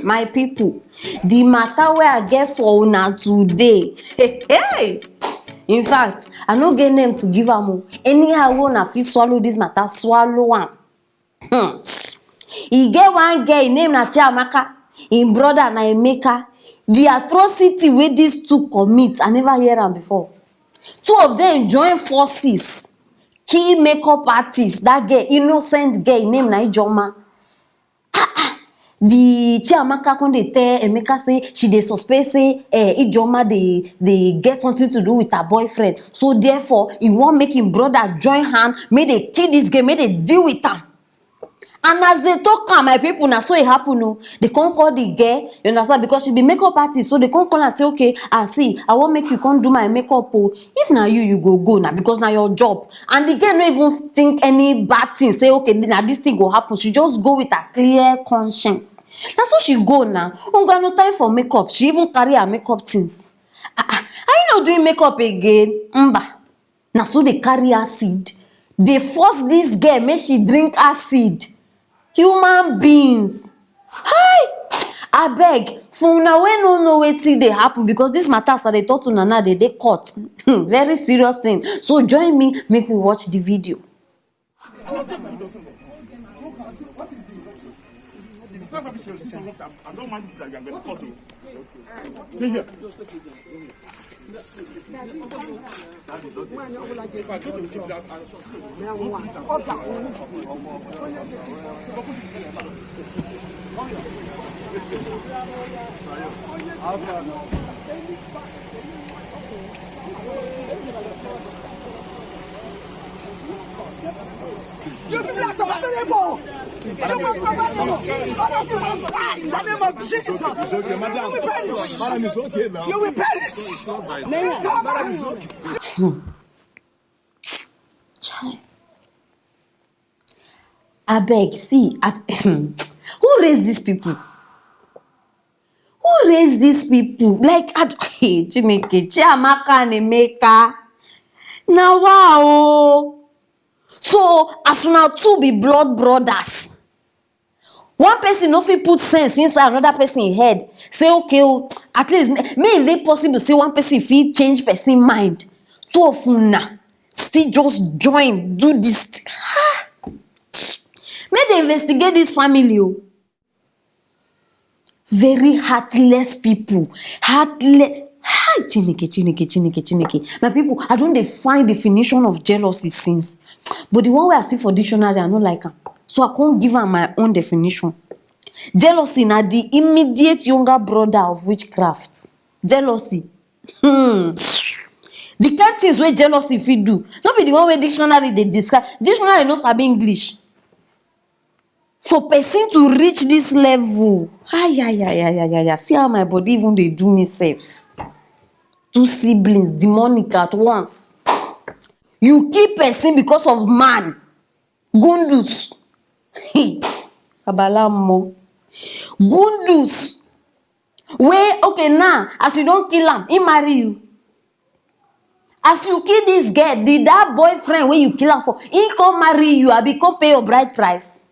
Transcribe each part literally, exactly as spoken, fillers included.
My people, the matter wey I get for una today, hey! In fact, I no get name to give am o. Anyhow wey una fit swallow this matter, swallow am. Hmm. E get one girl, im name na Chiamaka, im brother na Emeka. The atrocity wey these two commit, I never hear am before. Two of them join forces, kill makeup artist, that girl, innocent girl, im name na Ijeoma. The Chiamaka come dey tell Emeka say she dey suspect say eh, Ijeoma dey dey get something to do with her boyfriend, so therefore e wan make im brother join hand, make dey kill this girl, make dey deal with am. And as dey talk am, my people, na so e happen o. Dey come call the girl, you understand, because she be makeup artist, so dey come call am say, okay, ah, see, I wan make you come do my makeup o. If na you, you go go na, because na your job. And the girl no even think any bad thing, say, okay, na this thing go happen. She just go with her clear conscience. Na so she go na. Una no time for makeup. She even carry her makeup things. Ah, ah, are you not doing makeup again? Mba. Na so dey carry acid. Dey force this girl make she drink acid. Human beings. Hi! Abeg, for una wey no know wetin dey happen, because this matter as I dey talk to una now, dey dey court. Very serious thing. So join me, make we watch the video. Stay here. You people are supporting evil. You will cover evil. All of you will die in the name of Jesus. It's okay, madam. You will perish. Madam, it's okay now. You will perish. Madam, it's okay. Chai. Abeg, see, at, who raise these people? Who raise these people? Like, at, hey, Chineke, Chiamaka and Emeka. Na wa o. So, as una two be blood brothers, one person no fit put sense inside another person head. Say, okay o, at least, may, may e dey possible say one person fit change person mind. Two of una still just join do this. Ha! Make dey investigate this family o. Very heartless people. Heartless. Hi, Chineke, Chineke, Chineke, Chineke. My people, I don dey find definition of jealousy since. But the one wey I see for dictionary, I no like am. So I come give am my own definition. Jealousy na the immediate younger brother of witchcraft. Jealousy. Hmm. The kind things wey jealousy fit do, no be the one wey dictionary dey describe. Dictionary no sabi English. For person to reach this level, ayayayayaya, see how my body even dey do me sef. Two siblings, demonic at once. You kill person because of man. Gundus. Abalamo. Gundus. Wey, okay, now, as you don kill am, he marry you. As you kill this girl, did that boyfriend wey you kill am for, he come marry you, abi come pay your bride price?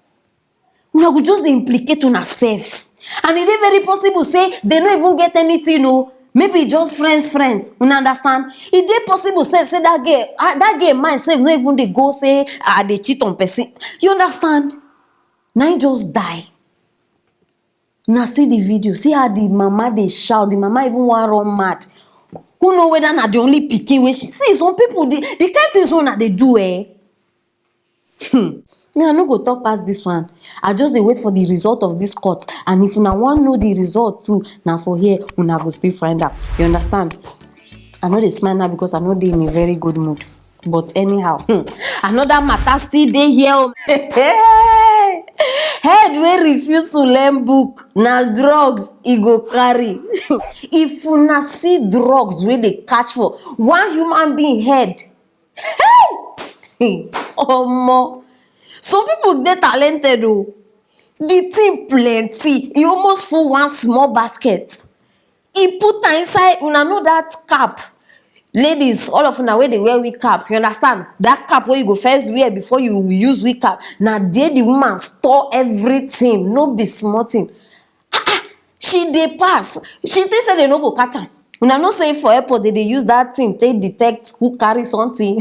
Una go just dey implicate una selves. And e dey very possible say they no even get anything o. Maybe just friends, friends. Una understand? E dey possible sef say that girl, ah, that girl mind sef no even dey go say, ah, I dey cheat on person. You understand? Na him just die. Una see the video, see how the mama dey shout, the mama even wan run mad. Who know whether na the only pikin wey she see? Some people, the, the kind things wey una dey do, eh? Hmm. Me, I no go talk pass this one. I just dey wait for the result of this court. And if una wan know the result too, na for here una go still find out. You understand? I no dey smile now because I no dey in a very good mood. But anyhow, hmm, another matter still dey here o. Head wey refuse to learn book, na drugs e go carry. If una see drugs wey dey catch for one human being head, hey! Omo, some people dey talented o. The thing plenty, e almost full one small basket. E put am inside, una know that cap. Ladies, all of una wey dey wear wig cap, you understand? That cap wey you go first wear before you use wig cap, na there the woman store everything, no be small thing. Ah, ah, She dey pass. She think say dem no go catch am. Una know say for airport, dem dey use that thing take detect who carry something.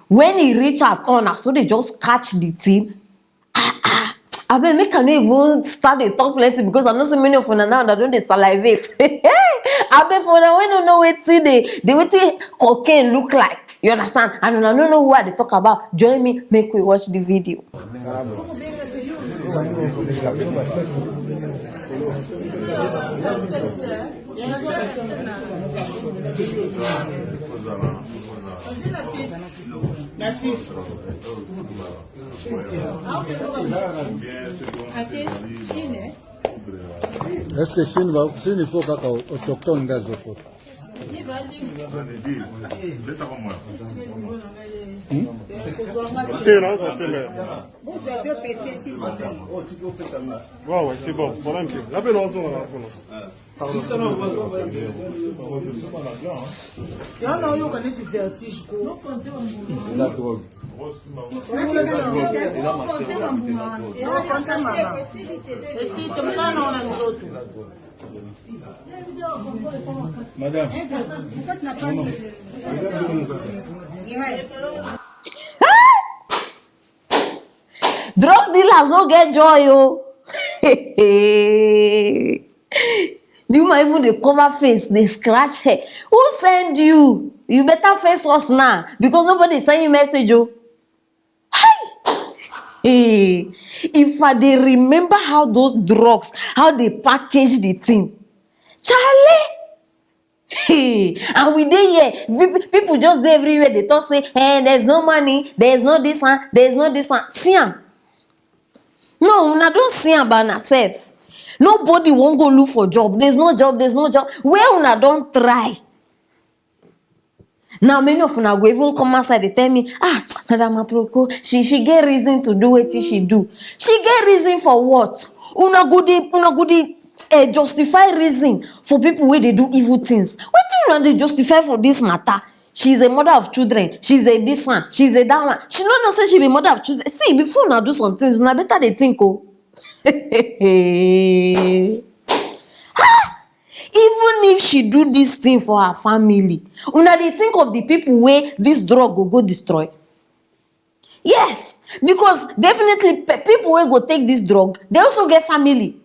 When e reach her turn, na so dem just catch the thing. Abeg, make I no even start dey talk plenty, because I know say many of una now, una don dey salivate. Abeg, for una wey no know wetin dey, dey wetin cocaine look like, you understand? And una no know who I dey talk about, join me, make we watch the video. Est-ce que Chine va, Chine, il faut kaka autochtone nde azokota? Ouais, ouais, c'est bon. Voilà un petit. Là, ben, on va, on va. Yana oyoka neti vertige ko. La drogue. Esi tomsana ona nzoto. Madame. Drug dealers no get joy o. The woman even dey cover face, dey scratch hair. Who send you? You better face us now, because nobody send you message o. Hey! If I dey remember how those drugs, how they package the thing, Charlie! Hey, and we dey here. People just dey everywhere. They talk say, hey, there's no money, there's no this one, there's no this one. See am. No, una don see am by una sef. Nobody wan go look for job. There's no job, there's no job. Where una don try? Now many of una go even come outside dey tell me, ah, Madam Aproko, she she get reason to do wetin she do. She get reason for what? Una go dey una go dey uh, justify reason for people wey dey do evil things. Wetin una dey justify for this matter? She is a mother of children. She is a this one. She is a that one. She no know say she be mother of children. See, before una do some things, una better dey think o. Even if she do this thing for her family, una dey think of the people wey this drug go go destroy? Yes, because definitely pe- people wey go take this drug, they also get family.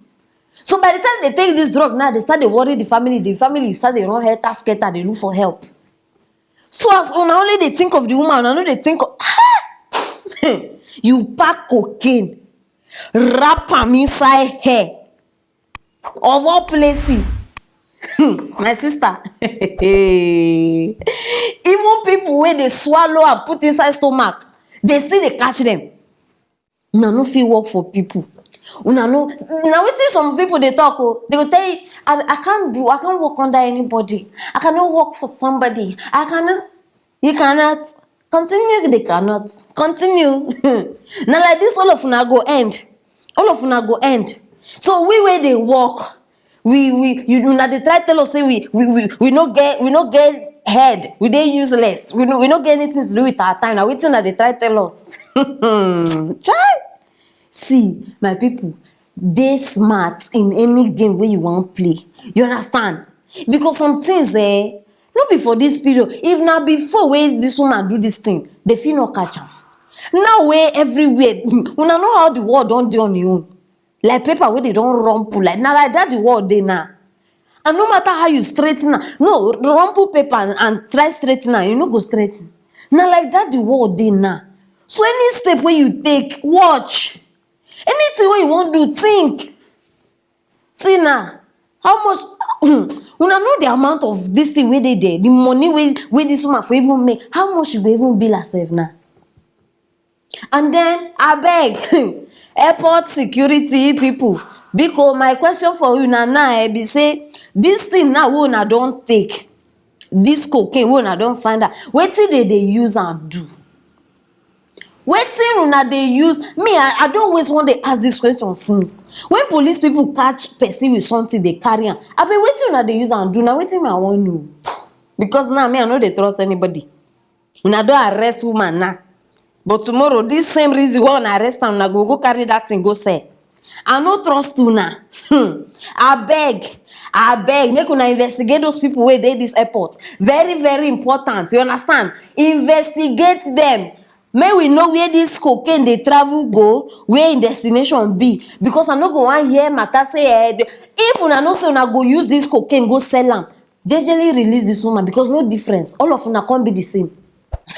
So by the time they take this drug now, they start dey worry the family. The family start dey run helter skelter, dey look for help. So as una only dey think of the woman, una no dey think of you pack cocaine, wrap am inside hair, of all places. My sister, even people wey dey swallow and put inside stomach, dey still dey catch them. Una no fit work for people. Una no na wetin some people dey talk o. They go tell you, I, I can't do, I can't work under anybody. I cannot work for somebody. I cannot. You cannot. Continue, they cannot. Continue. Na like this, all of una go end. All of una go end. So we wey dey work, we we you una dey try tell us say we we we, we no get we no get head, we dey useless, we no we no get anything to do with our time. Na wetin una dey try tell us? Chai! See, my people, dey smart in any game wey you wan play. You understand? Because some things eh, no be for this period. If na before wey this woman do this thing, they fit no catch am. Now wey everywhere, una know how the world don dey on im own. Like paper wey dey don rumple, like na like that the world dey now. And no matter how you straighten am, no, rumple paper and, and try straighten am, you no go straighten. Na like that the world dey now. So any step wey you take, watch. Anything wey you wan do, think. See now, how much una know the amount of this thing wey dey there, the money wey wey this woman for even make, how much she go even bill herself now? And then abeg, airport security people, biko, my question for una now eh, be say this thing now wey una don take, this cocaine wey una don find out, wetin dey dey use am do? Wetin una dey use? Me, I, I don always wan dey ask this question since. When police people catch person with something, they carry am. Abeg, wetin una dey use am do? Na wetin me I wan know. Because now me, I no dey trust anybody. Una don arrest woman now, but tomorrow this same reason why una arrest am, una go go carry that thing go sell. I no trust una. Hmm. Abeg, abeg, make una investigate those people wey dey this airport. Very, very important. You understand? Investigate them. Make we know where this cocaine dey travel go, where im destination be. Because I no go wan hear matter say, eh, if una know say una go use this cocaine go sell am, jejely release this woman, because no difference. All of una come be the same.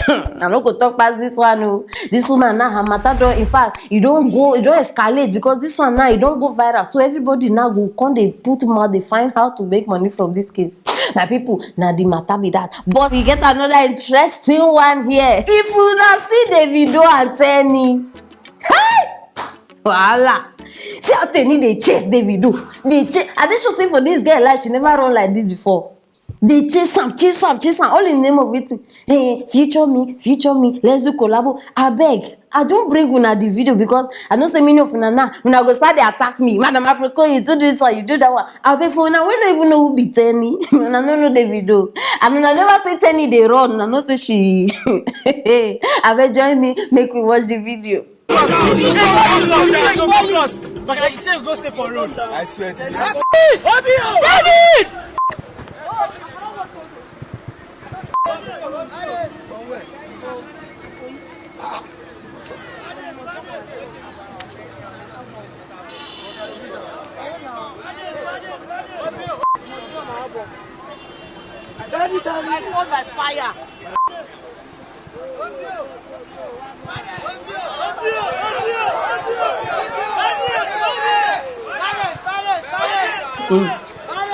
I no go talk pass this one o. This woman now, her matter don, in fact, e don go, e don escalate, because this one now, e don go viral. So everybody now go come dey put mouth, dey find how to make money from this case. My people, na the matter be that. But we get another interesting one here. If una see Davido and Tenny, hey! Wahala. See how Tenny dey chase Davido. Dey chase. I dey sure say for this girl life, she never run like this before. Dey chase am, chase am, chase am. All in the name of wetin? Hey, future me, future me. Let's do collabo. Abeg, I don bring una the video because I know say many of una now, una go start dey attack me. Madam Africa, you do this one, you do that one. Abeg, for una wey no even know who be Tenny, una no know Davido. And una never say Tenny dey run, una know say she. Abeg, join me, make we watch the video. Focus, focus, focus. But like you say, you go stay for road. I swear to you. Obi o! David! Daddy, daddy. I call by fire.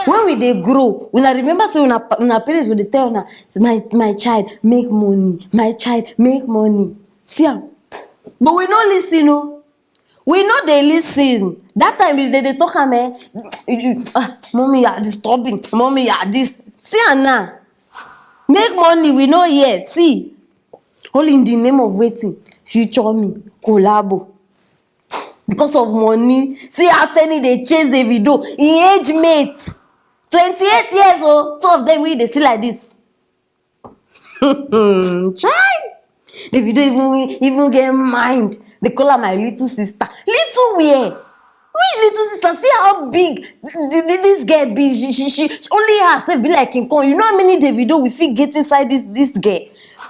When we dey grow, una remember say una pa-, una parents go dey tell una, "My, my child, make money. My child, make money." See am. But we no listen o. We no dey listen. That time, if they dey talk am, eh, you, you, "Ah, mommy, you are disturbing. Mommy, you are this." See am now. Make money, we no hear. See. All in the name of wetin? Future me, collabo. Because of money. See how Tenny dey chase Davido. Im age mate. Twenty-eight years o. Two of them wey dey see like this. Chai! Davido even, even get mind. They call her my little sister. Little where? Which little sister? See how big th-, th-, th-, this girl be. She, she, she, she only herself be like King Kong. You know how many Davido we fit get inside this, this girl?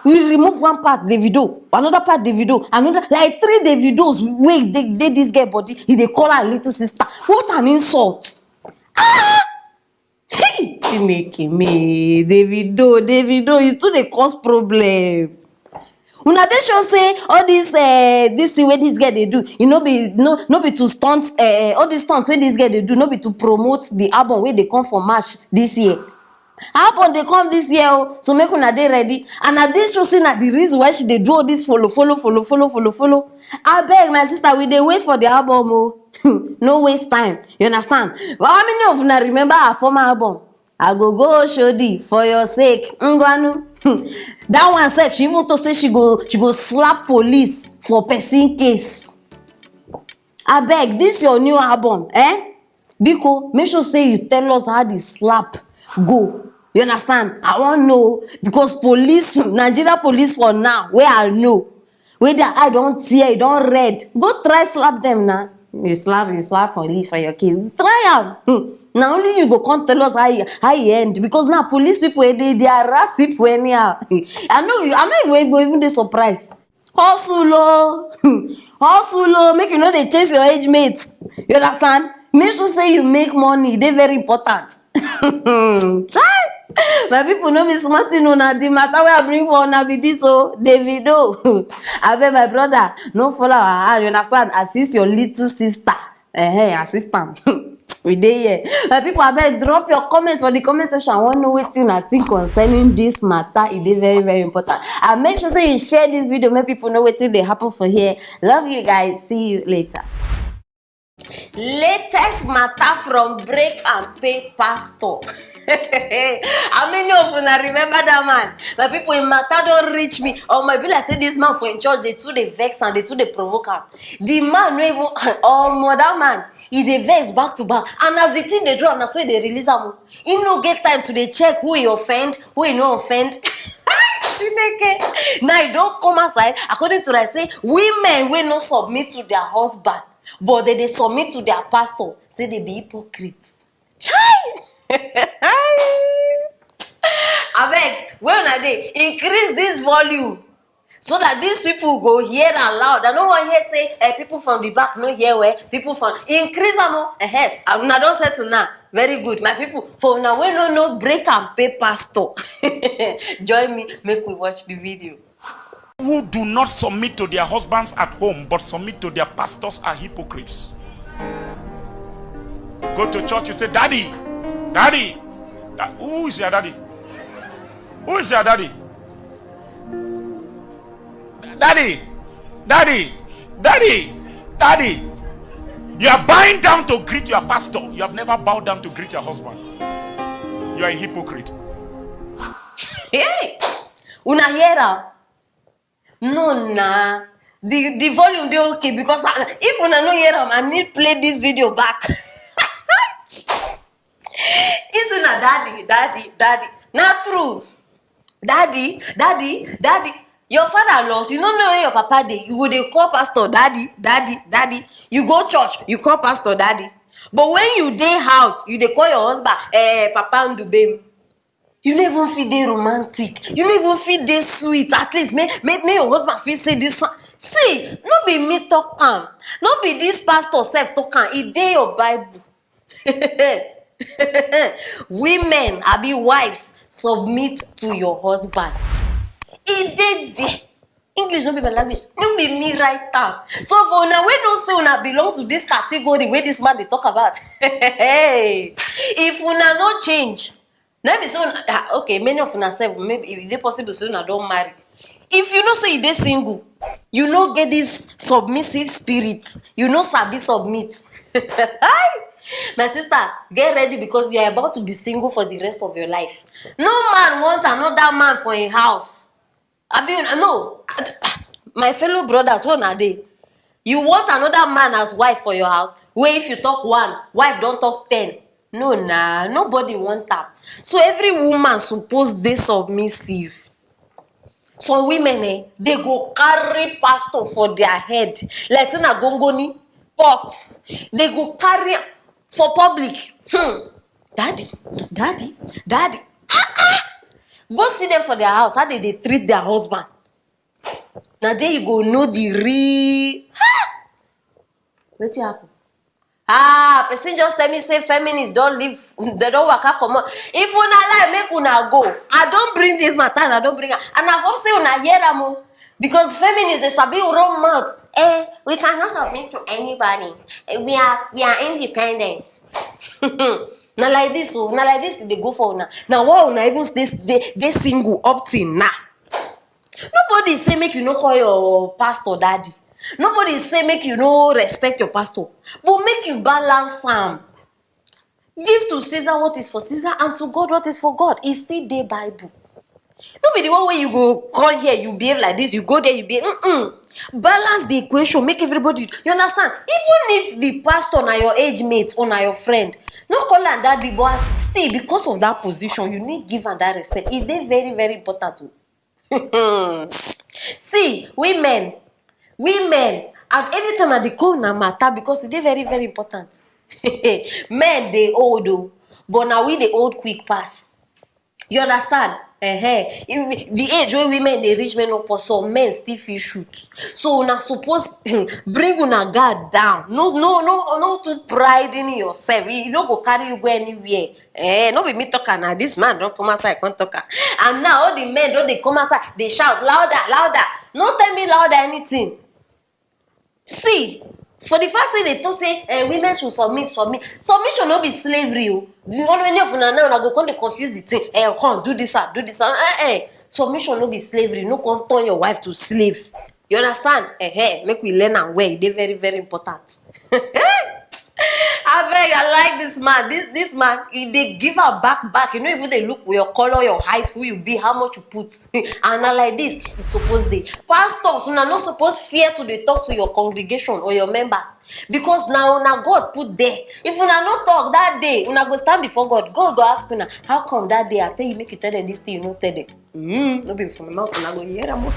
We remove one part Davido, another part Davido, another, like, three Davidos wey dey, dey this girl body. He dey call her little sister. What an insult! Ah! Hey, Chineke me, Davido, Davido, you too dey cause problem. Una dey sure say all this, eh, this thing wey this girl dey do, e no be, no, no be to stunt, eh, eh, all these stunts wey this girl dey do, no be to promote the album wey dey come for March this year. Album dey come this year o, so make una dey ready. And I dey sure say na the reason why she dey do all this follow, follow, follow, follow, follow, follow. Abeg, my sister, we dey wait for the album o. No waste time. You understand? But how many of una remember her former album? I go go Oshodi for your sake. Ngwanu. That one sef, she even talk say she go, she go slap police for person case. Abeg, this your new album, eh? Biko, make sure say you tell us how the slap go. You understand? I wan know, because police, Nigeria police for now, wey I know, wey their eye don tear, e don red, go try slap them na. You slap, you slap police for your case. Try am. Hmm. Na only you go come tell us how e, how e end, because now police people, eh, dey, dey harass people anyhow. I know, I know you go even dey surprised. Hustle o. Hustle o, make you no dey chase your age mate. You understand? Make sure say you make money, e dey very important. Chai! My people, no be small thing o, na the matter wey I bring for una be this o, Davido. Abeg, my brother, no follow her hand, you understand? Assist your little sister. Eh, assist am. We dey here. My people, abeg, drop your comment for the comment section. I wan know wetin una think concerning this matter. E dey very, very important. And make sure say you share this video, make people know wetin dey happen for here. Love you guys. See you later. Latest matter from Break and Pay Pastor. How many of una remember that man? My people, im matter don reach me. Omo, e be like say this man for im church, they too dey vex am, they too dey provoke am. The man no even, omo, that man, he dey vex back to back. And as the thing dey do am, na so he dey release am o. He no get time to dey check who he offend, who he no offend. Chineke. Now he don come outside, according to, like, say, women wey no submit to their husband, But they dey submit to their pastor, say they be hypocrites. Chai! Abeg, where una dey? Increase this volume so that these people go hear am loud. I no wan hear say, eh, people from the back no hear well. People from, increase am o. Eh, una don settle now. Very good, my people. For una wey no know break and pay pastor, join me, make we watch the video. Who do not submit to their husbands at home but submit to their pastors are hypocrites. Go to church, you say, "Daddy, daddy, da- who is your daddy? Who is your daddy? Daddy, daddy, daddy, daddy." You are bowing down to greet your pastor. You have never bowed down to greet your husband. You are a hypocrite. Hey! Una hear am? No na. The the volume dey okay because I, if una no hear am, I need play this video back. He say na daddy, daddy, daddy. Na true. Daddy, daddy, daddy. Your father lost. You no know where your papa dey. You go dey call pastor daddy, daddy, daddy. You go church, you call pastor daddy. But when you dey house, you dey call your husband, eh, papa ndubem. You no even fit dey romantic. You no even fit dey sweet. At least make make make your husband fit say this one. See, no be me talk am. No be this pastor sef talk am. E dey your Bible. Women, abi wives, submit to your husband. E dey there. English no be my language. No be me write am. So for una wey know say una belong to this category wey this man dey talk about, hey, if una no change, na be say una, ah, okay, many of una sef, maybe e dey possible say una don marry. If you know say you dey single, you no get this submissive spirit, you no sabi submit. Hi! My sister, get ready because you are about to be single for the rest of your life. No man want another man for a house. Abi una no, my fellow brothers, wey una dey? You want another man as wife for your house? Wey if you talk one, wife don talk ten. No na, nobody want am. So every woman suppose dey submissive. Some women, eh, they go carry pastor for their head like say na gongoni pot. They go carry am for public. Hmm. Daddy, daddy, daddy. Ah, ah. Go see them for their house. How they dey treat their husband? Na there you go know the real. Ah! Wetin happen? Ah, person just tell me say feminists don leave, they don waka comot. If una like, make una go. I don bring this matter, I don bring am, and I hope say una hear am o, because feminists dey sabi run mouth. Eh, we cannot submit to anybody. Eh, we are we are independent. Na like this o, na like this e dey go for una. Na why una even dey dey dey single up till now. Nobody say make you no call your pastor daddy. Nobody say make you no respect your pastor. But make you balance am. Give to Caesar what is for Caesar and to God what is for God. E still dey Bible. No be the one wey you go come here, you behave like this, you go there, you behave. Mm-mm. Balance the equation, make everybody. You understand? Even if the pastor na your age mate or na your friend, no call am daddy, but as still because of that position, you need give am that respect. E dey very, very important o. See, women, women, and anytime I dey call una matter because e dey very, very important. Men dey old o, but na we dey old quick pass. You understand? Uh-huh. The age wey women dey reach menopause, some men still fit shoot. So una suppose bring una guard down. No, no, no, no too pride in yourself. E no go carry you go anywhere. Eh, no be me talk am na, this man don come outside come talk am. And now all the men don dey come outside, dey shout louder, louder. No tell me louder anything. See, for the first thing they talk say, eh, women should submit, submit. Submission no be slavery o. The only many of una now, una go come dey confuse the thing. Eh, come do this one, do this one. Eh, eh. Submission no be slavery. No come turn your wife to slave. You understand? Eh, eh. Make we learn am well. E dey very, very important. Abeg, I like this man. This this man, he dey give am back back. You no even dey look your color, your height, who you be, how much you put. And na like this e suppose dey. Pastors, una no suppose fear to dey talk to your congregation or your members, because na una God put there. If una no talk that day, una go stand before God. God go ask una, how come that day I tell you make you tell them this thing, you no tell them? Mm, no be for my mouth una go hear am o.